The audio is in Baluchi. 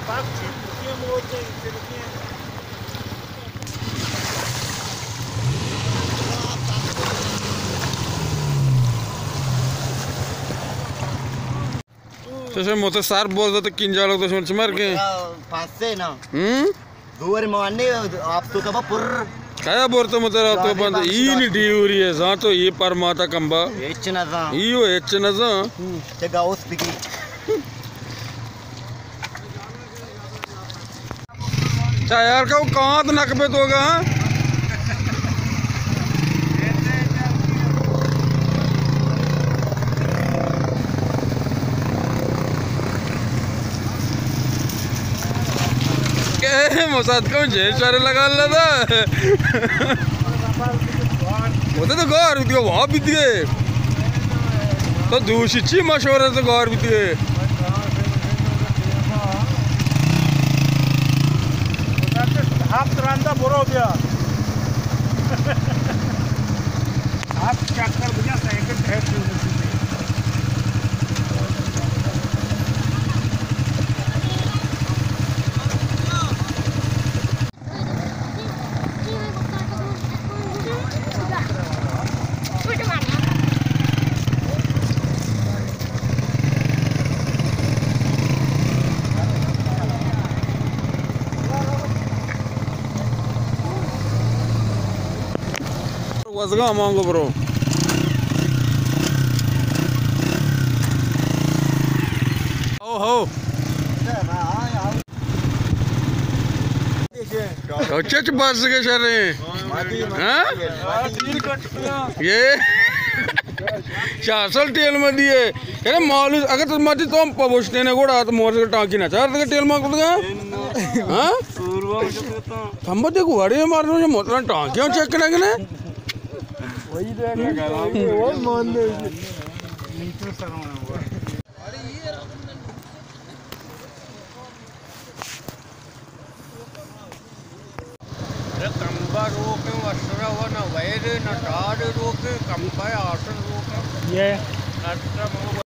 چشم مت سر بوز تو کنجالو تو شمر چمر کے۔ پاسے نا۔ ہم؟ دور مانے آپ تو کبا پر۔ کیا بور تو مت رہا تو بند۔ ای نی ڈیوری ہے، زان تو یہ پر ماتا کمبا۔ اچ نہ زان۔ ای وہ اچ نہ زان۔ تے گاؤس بگی۔ چا یار، کہ کانت نک بہ تو گا، ہاں؟ کہ مسات کو جے شر لگا لدا۔ وہ تو گار بھی دیا، وہاں بھی دیا۔ تو دوشی چی مشورہ تو گار بیتگے؟ ہفت رندا برو بیا۔ ہفت چکر بجا سائیکل ٹائپ سے۔ وزگا مانگو برو۔ او ہو۔ تو چچ بس کے شریں؟ ہاں؟ یہ چار سال ٹیل میں دیے۔ ارے مالوس، اگر تو ماتی تو ہم پبوشتے نے گوڑا تو مور سے ٹانکی نہ چار تک ٹیل میں کر دے۔ ہاں؟ ہم بات کو بڑے مار دو، موٹر ٹانکی ہم چیک کرنے کے نے۔ وہی دے گا، وہی مان دے۔ ارے کمبا روکیں، وسرا و نہ ویرے، نہ ٹاڑے روکیں، کمبا آسر روکیں۔ یہ۔